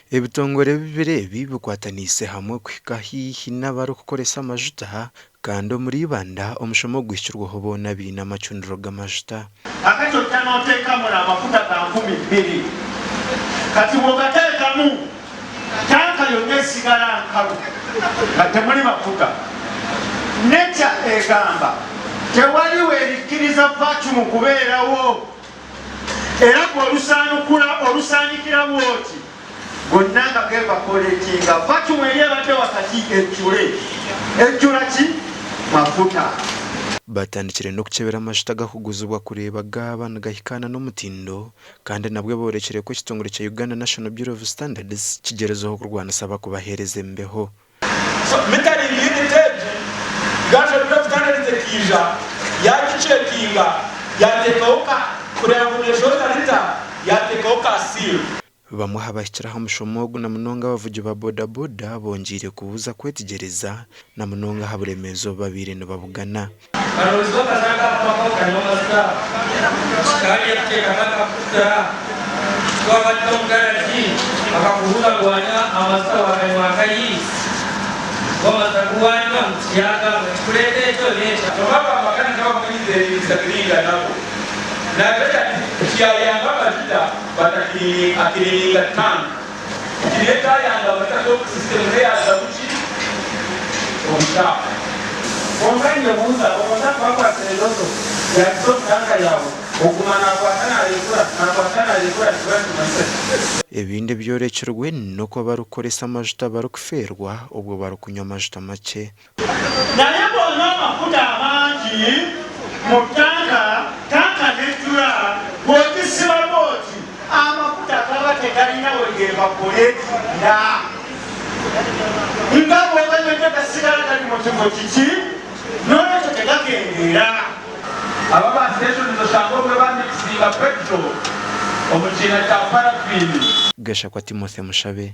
Ebitongore bibiri ebi bikwataniise hamwe kuhika haihi n'abarikukoresa amajuta kandi omuri Ibanda omushomo oguhikirweho boona abaine amacundiro g'amajuta. Akacocca noteekamu namafuta ga 2000. Kati bwogateekamu tanka yonna esigala nkalu nga temuli mafuta. Nature egamba tewali werikkiriza vacuum kubeerawo. Era gwe olusaanukula, olusaanikira bw'oti, gonna nga gevaporetinga. Vacuum eri ebadde wakati ejjule. Ejjula ki? Mafuta. Batandikire n'okukyebera amajuta agakuguzibwa kureeba gaaba nigahikaana n'omutindo kandi nabwe boorekire ku ekitongore kya Uganda National Bureau of Standards kigyerezeho kurwanisa abakubaheereza embeho. So metering unit egi Uganda Bureau of Standards ekaija yagicekinga yateekaho ka kureba ngu neshohoza lita yateekaho ka seal. Bamwe aha bahikire aha mushomo ogu na munonga abavugi ba boda boda bongyeire kubuuza kwetegyereza na munonga aha buremeezi obu babaire nibabugana. Karoozibwa akasara kakubakaho karimu amajuta, kikaarya kuteekamu akafuta, twaba turi omu garagi bakakubuuza ngu wanywa amajuta wakanywa nkahi? Ngu amajuta agu wanywa ngu tiyagamba ekikureeta ekyo n'ekya. Kyonka aba makanika abamwe nindisagriinga nabo. Naagira ati tiyayanga amajuta but akiriininga tank. Tineetayanga amajuta go system neyazamu ki obucaafu. Kwonka ninyebuuza, omuntu akuba akwatsire nozo yaagita omu tanka yaawe, okuguma naakwata naarekura, naakwata naarekura nikiba nikimanyisa ki? Ebindi ebyorekirwe n'oku abarikukoresa amajuta barikufeerwa obwo barikunywa amajuta makye. Naye bw'onywa amafuta amangi mu ttanka, ttanka n'ejjula, bw'ogisiba bw'oti, amafuta gaba tegalina we geevapoleetinga. Nga bw'oganywedde gasigala gali mu kifo kiki, noolwekyo tegakendeera. Aba ba station oshanga obwe ba mixinga petrol omu kiina kya paraffin. Gashakwa Timothy Mushabe.